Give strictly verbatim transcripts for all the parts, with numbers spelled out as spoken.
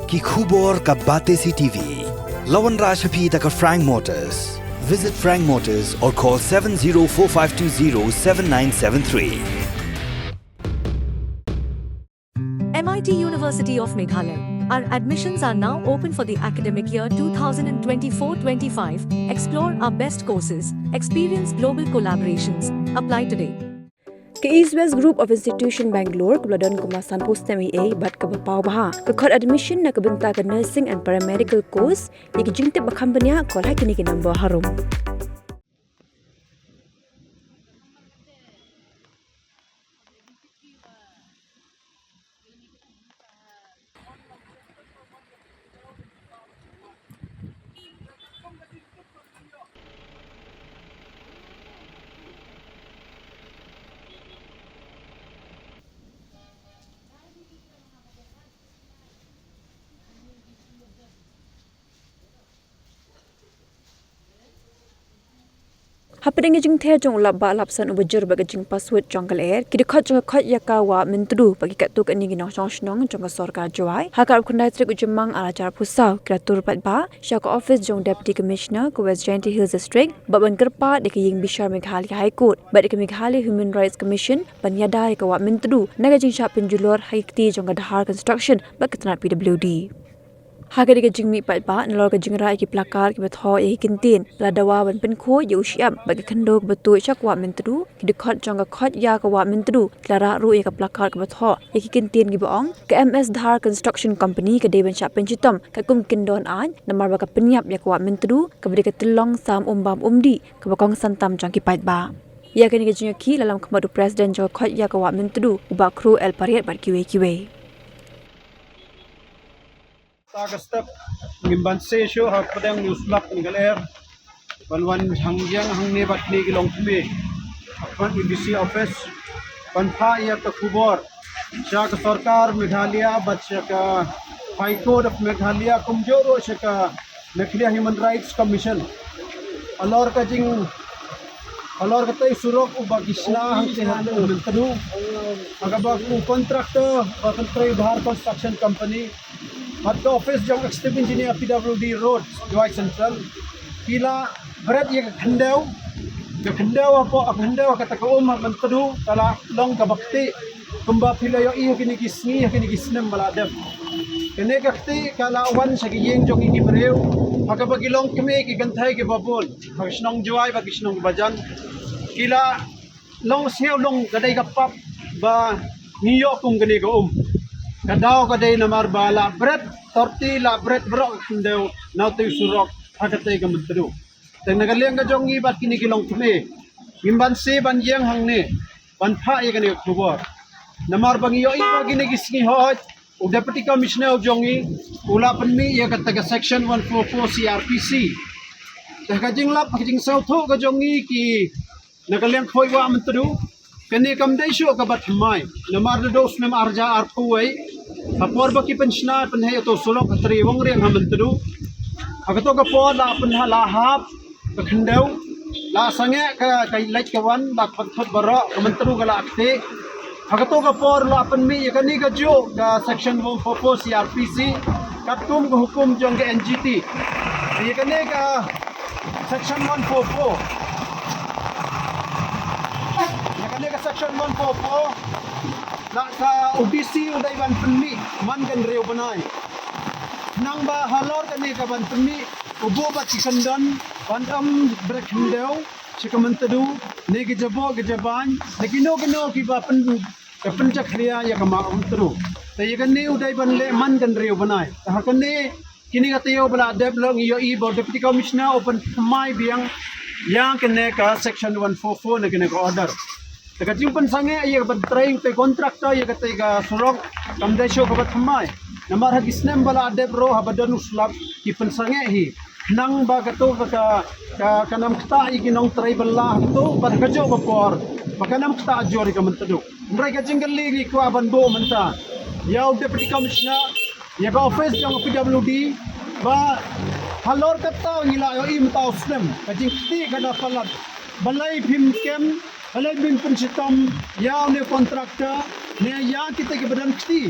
Ki khubor ka Batesi T V. La wanrah sha phi da ka Frank Motors. Visit Frank Motors or call seven zero four five two zero seven nine seven three. M I T University of Meghalaya. Our admissions are now open for the academic year two thousand twenty-four twenty-five. Explore our best courses, experience global collaborations. Apply today. Ka East West Group of Institution Bangalore kaba la don kumba sanphew snem eiei bad kaba paw bha ka khot admission na ka bynta ka nursing and paramedical course. Ïa ki jingtip ba kham bniah, call ha kine ki number harum. Hapdeng ka jingther jong u lapbah lapsan uba jur bad ka jingpaswut jong ka lyer, ki dkhot jong ka khot ïa ka Wah Myntdu bad ki katto katne ki nongshong shnong jong ka sorkar Jowai, ha ka arphew khyndai tarik u Jymmang arhajar arphew saw, ki la tur paidbah sha ka office jong u Deputy Commissioner ka West Jaintia Hills District bad ban kyrpad ïa ka ïing bishar Meghalaya High Court bad ïa ka Meghalaya Human Rights Commission ban ïada ïa ka Wah Myntdu na ka jingshah pynjulor ha ki kti jong ka Dhar Construction bad ka tnat P W D. Ha kane ka jingmih paidbah nalor ka jingrah ïa ki placard kiba thoh ïa ki kyntien, la dawa ban pynkhuid ïa u shyiap bad ka khyndew kaba tuid sha ka Wah Myntdu. Ki dkhot jong ka khot ïa ka Wah Myntdu ki la rah ruh ïa ka placard kaba thoh ïa ki kyntien kiba ong, ka M S Dhar Construction Company ka dei ban shah pynshitom katkum ki kyndon aiñ, namar ba ka pynïap ïa ka Wah Myntdu kaba dei ka tyllong sam um bam um dih kaba kongsan tam jong ki paidbah. Ïa kane ka jingïakhih la lam khmat u President jong ka khot ïa ka Wah Myntdu, u Bah Khru L Pariat bad kiwei kiwei. Ta ka step ngim banse shuh hapdeng u slap ni ka lyer ban wan hangïeng hangne bad kine ki longkmie ha khmat u D C office ban phah ïa ka khubor sha ka sorkar Meghalaya bad sha ka High Court of Meghalaya, kumjuh ruh sha ka Meghalaya Human Rights Commission. Halor ka jing, halor katei surok uba ki shna hangtei ha Myntdu, ha kaba u contractor ba ka Trei Dhar Construction Company bad ka office jong Executive Engineer P W D Road, Jowai Central, ki la bret ïa ka khyndew. Ka khyndew hapoh, ka khyndew ha kata ka um ha Myntdu ka la long kaba ktieh, kumba phi la ïohi ha kine ki sngi, ha kine ki snem ba la dep. Kane ka ktieh ka la wan sha ki ïing jong ki briew ha kaba ki longkmie, ki kynthei kiba bun ha ka shnong Jowai bad ki shnong kiba jan, ki la long sngewlong ka dei ka pap ba ngi ïoh kum kane ka um. Ka daw ka dei namar ba la bret torti, la bret baroh ka khyndew na utei u surok ha katei ka Myntdu. Te na ka liang ka jong ngi bad kine ki longkmie, ngim banse ban ïeng hangne ban phah ïa kane ka khubor, namar ba ngi ïohi ba kine ki sngi hooid u Deputy Commissioner u jong ngi u la pynmih ïa kata ka Section one four four C R P C. Te ha ka jinglap, ha ka jingsngewthuh ka jong ngi ki na ka liang Khwai Wah Myntdu, kane kam dei shuh kaba thymmai, namar naduh u snem arhajar arphew wei, ha por ba ki pynshna pynheh ïa uto u surok ha Trei Wangriang ha Myntdu, ha kato ka por la pynha-, la hap ka khyndew, la sangeh ka, ka leit ka wan, la khot khot baroh, ka Myntdu ka la ktieh. Ha kato ka por la pynmih ïa kane kajuh ka Section one four four C R P C katkum ka hukum jong ka N G T. Ïa kane ka Section one four four, ïa kane ka Section one four four la ka U D C u dei ban pynmih man ka hynriew bnai. Nangba halor kane ka ban pynmih, u buh bad ki kyndon ban ym bret khyndew sha ka Myntdu, ne ki jaboh ki jabain, ne kino kino kiba pyn, ka pynjakhlia ïa ka Wah Myntdu. Te ïa kane u dei ban leh man ka hynriew bnai. Te ha kane, kine ka taïew ba la dep, la ngi ïohi ba u Deputy Commissioner u pynthymmai biang ïa kane ka Section one four four ne kane ka order. Te ka jingpynsangeh ïa ka ban trei te contractor ïa katei ka surok kam dei shuh kaba thymmai. Namar ha ki snem ba la dep ruh haba don u slap ki pynsangeh hi. Khnang ba kato ka, ka, ka, kan ym ktah ïa ki nongtrei bylla ha kato, bad ha kajuh ka por ba kan ym ktah jur ïa ka Myntdu. Hynrei ka jingkylli ngi kwah ban buh mynta ïa u Deputy Commissioner, ïa ka office jong ka P W D, ba halor kata ngi la ïohi mynta u snem ka jingktieh ka da palat. Balei phim kem, balei phim pynshitom ïa une u contractor ne ïa kita kiba don kti?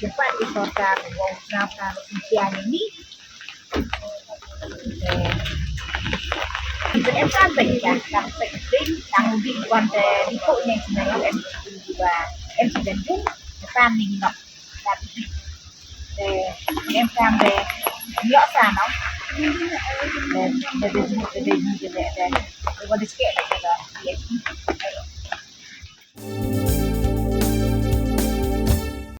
kyrpad ïa ka sorkar ba u sngewthuh ka pyntiang ïa ngi. Em kam bad ka kam bad ding tang di kon te di ko ne sina em ba em sina ding. Kam ni nok. Em kam de yok sa no. De de de de de de de de de de de de